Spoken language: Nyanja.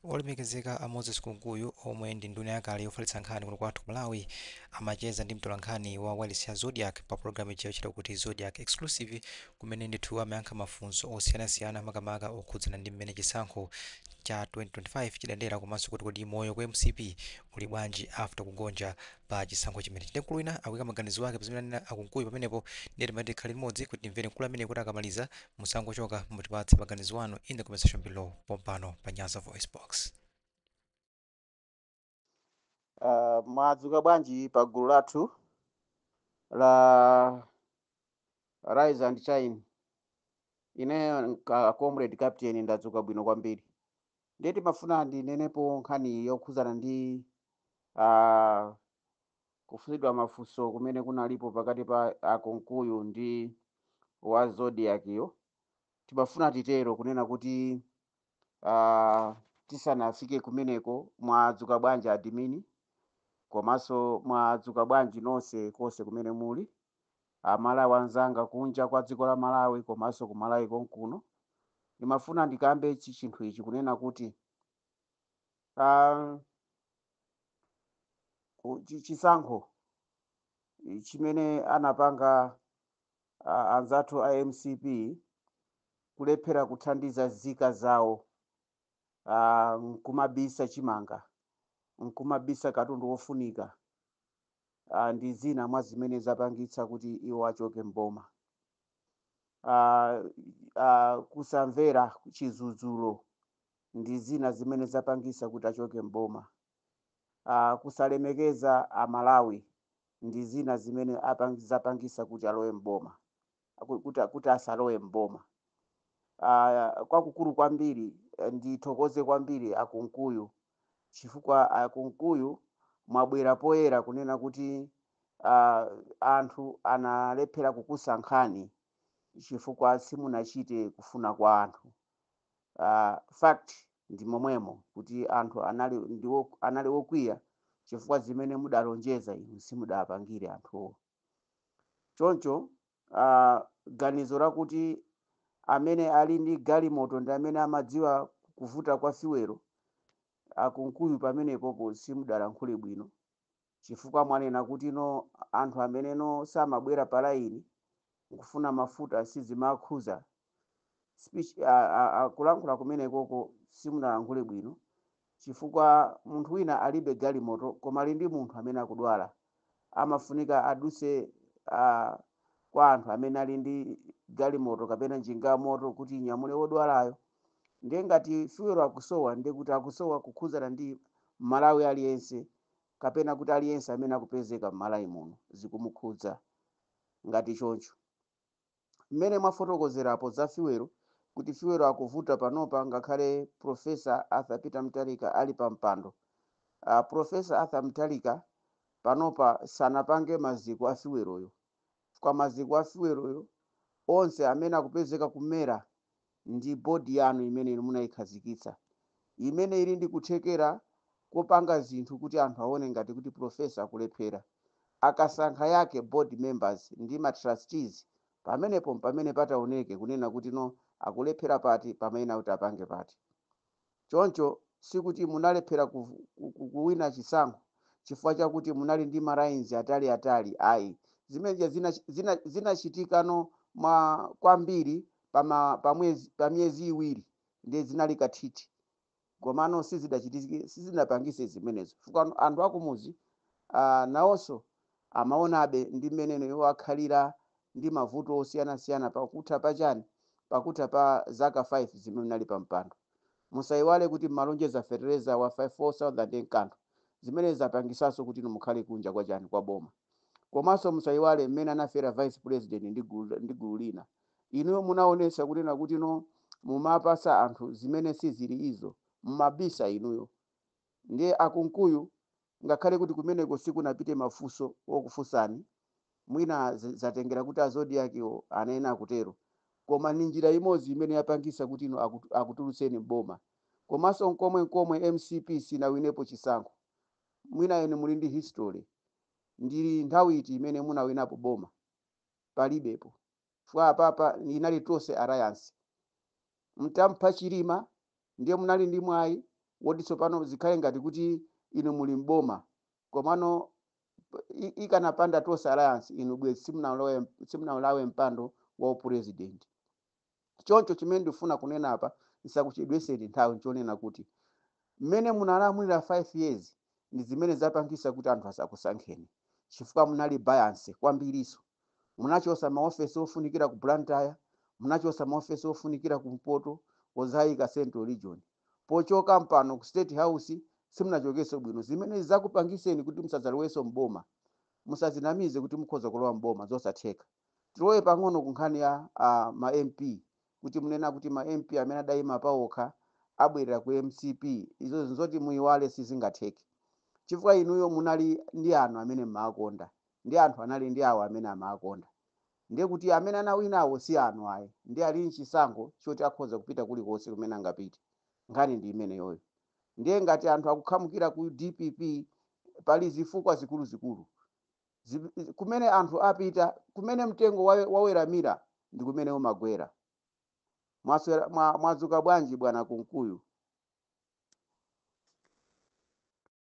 Olemekezeka a Moses Kunkuyu, omwe ndi nduna yakale yofalitsa nkhani kuno kwathu ku Malawi, amacheza ndi mtolankhani wa wireless ya Zodiak pa program ija yotchedwa kuti Zodiak Exclusive, kumene ndithu amayankha mafunso osiyanasiyana, makamaka okhudzana ndi mmene chisankho cha 2025 chidayendera, komanso kuti kodi moyo ku MCP uli bwanji after kugonja pa chisankho chimenechi. Ndi mkulu wina akuyika maganizo ake pazimene anena a Kunkuyu pamenepo. Ndiye timati tikhale limodzi kuti timvere mkulu amene, kuti akamaliza musangochoka, mutipatse maganizo anu in the comment section below pompano pa Nyasa Voice Box. Mwadzuka bwanji pa gulu lathu la Rise and Shine? Ine ka comrade captain ndadzuka bwino kwambiri. Ndiye timafuna ndinenepo nkhani yokhuzana ndi kufunsidwa mafunso kumene kunalipo pakati pa a Kunkuyu ndi wa Zodiak yo. Timafuna titero kunena kuti tisanafike kumeneko, mwadzuka bwanji admin, komanso mwadzuka bwanji nonse konse kumene muli, Amalawi anzanga kunja kwa dziko la Malawi komanso ku Malawi konkuno? Ndimafuna ndikambe ichi chinthu ichi kunena kuti chisankho chimene anapanga anzathu a MCP, kulephera kuthandiza zika zawo, nkumabisa chimanga, nkumabisa katundu wofunika, ndi zina mwa zimene zapangitsa kuti iwo achoke mboma. Kusamvera chidzudzulo ndi zina zimene zapangitsa kuti achoke mboma. Kusalemekeza Amalawi ndi zina zimene zapangitsa kuti alowe mboma, kuti asalowe mboma. Kwakukulu kwambiri, ndithokoze kwambiri a Kunkuyu, chifukwa a Kunkuyu mwabwera poyera kunena kuti anthu analephera kukusankhani chifukwa simunachite kufuna kwa anthu. Fact ndi momwemo kuti anthu anali ndiwo anali okwiya chifukwa zimene mudalonjeza inu simudapangire anthuwo. Choncho ganizo lakuti amene ali ndi galimoto ndi amene amadziwa kuvuta kwa fuel, a Kunkuyu pamenepopo simudalankhule bwino, chifukwa mwanena kuti no, anthu amene no samabwera pa line nkufuna mafuta sizimakhuza. Speech, kulankhula kumenekoko simunalankhule bwino, chifukwa munthu wina alibe galimoto koma ali ndi munthu amene akudwala, amafunika aduse kwa anthu amene ali ndi galimoto kapena njinga ya moto kuti inyamule wodwalayo. Ndiye ngati fuel akusowa, ndiye kuti akusowa kukhuzana ndi Malawi aliyense, kapena kuti aliyense amene akupezeka m'Malawi muno zikumukhudza. Ngati choncho, mmene mwafotokozerapo za fuel, kuti fuel akuvuta panopa ngakhale Professor Arthur Peter Mutharika ali pa mpando, Professor Arthur Mutharika panopa sanapange maziko a fueloyo. Kwa maziko a fueloyo onse amene akupezeka kumera ndi board yanu imene inu munayikhazikitsa, imene ili ndi kuthekera kopanga zinthu kuti anthu aone ngati kuti professor akulephera. Akasankha yake board members ndi ma trustees, pamenepo pamene pataoneke kunena kuti no, akulephera pati, pamene akuti apange pati. Choncho sikuti munalephera kuwina chisankho chifukwa chakuti munali ndi ma lines atali atali, ayi. Zimeneja zinachitikano mwa kwambiri pa miyezi 2, ndiye zinali kathithi, komano sizidachitike, sizinapangise zimenezo, chifukwa anthu akumuzi nawonso amaonabe ndi mmene iwo akhalira ndi mavuto osiyanasiyana pakutha pachani, pakutha pa zaka 5 zimene munali pa mpando. Musayiwale kuti mmalonjeza fertilizer wa 54,000 nkanthu, zimene zapangisanso kuti inu mukhale kunja kwa chani, kwa boma. Komanso musayiwale mmene anafera vice president ndi gulu lina. Inuyo munaonetsa kunena kuti no, mumapasa anthu zimene sizili izo, mumabisa inuyo. Ndiye a Kunkuyu, ngakhale kuti kumeneko sikunapite mafunso okufunsani, mwina zatengera kuti a Zodiakiwo anena akutero, koma ni njira imodzi imene yapangisa kuti inu akutulutseni mboma. Komanso nkomwe nkomwe MCP sinawinepo chisankho. Mwina inu muli ndi history, ndili nthawi iti imene munawinapo boma? Palibepo. Chifukwa apapa inali Tonse Alliance, mtampha Chilima, ndiye munali ndi mwayi. Woti tsopano zikhale ngati kuti inu muli mboma, komano ikanapanda Tonse Alliance, inu bwezi simunalowe mpando wa upresident. Choncho chimene ndifuna kunena apa, ndisakuchedweseni nthawi, nchonena kuti mmene munalamulira 5 years ndi zimene zapangisa kuti anthu asakusankheni, chifukwa munali bias kwambiriso. Munachosa maofesi ofunikira ku Blantyre, munachosa maofesi ofunikira kumpoto, ozayika Central Region. Pochoka mpano ku State House simunachokenso bwino, zimene zakupangiseni kuti musadzalowenso mboma. Musazinamize kuti mukhoza kulowa mboma, zosatheka. Tilowe pang'ono ku nkhani ya ma MP, kuti munena kuti ma MP amene adayima pawokha abwerera ku MCP. Izo nzoti muyiwale, sizingatheke, chifukwa inuyo munali ndi anthu amene mmakonda, ndi anthu anali ndi awo amene amakonda. Ndiye kuti amene anawinawo si anu ayi, ndi ali mchisankho choti akhoza kupita kulikonse kumene angapite. Nkhani ndi imeneyoyo. Ndiye ngati anthu akukhamukira ku DPP, pali zifukwa zikuluzikulu. Kumene anthu apita, kumene mtengo waweramira ndi kumene umagwera. Mwadzuka bwanji, bwana Kunkuyu?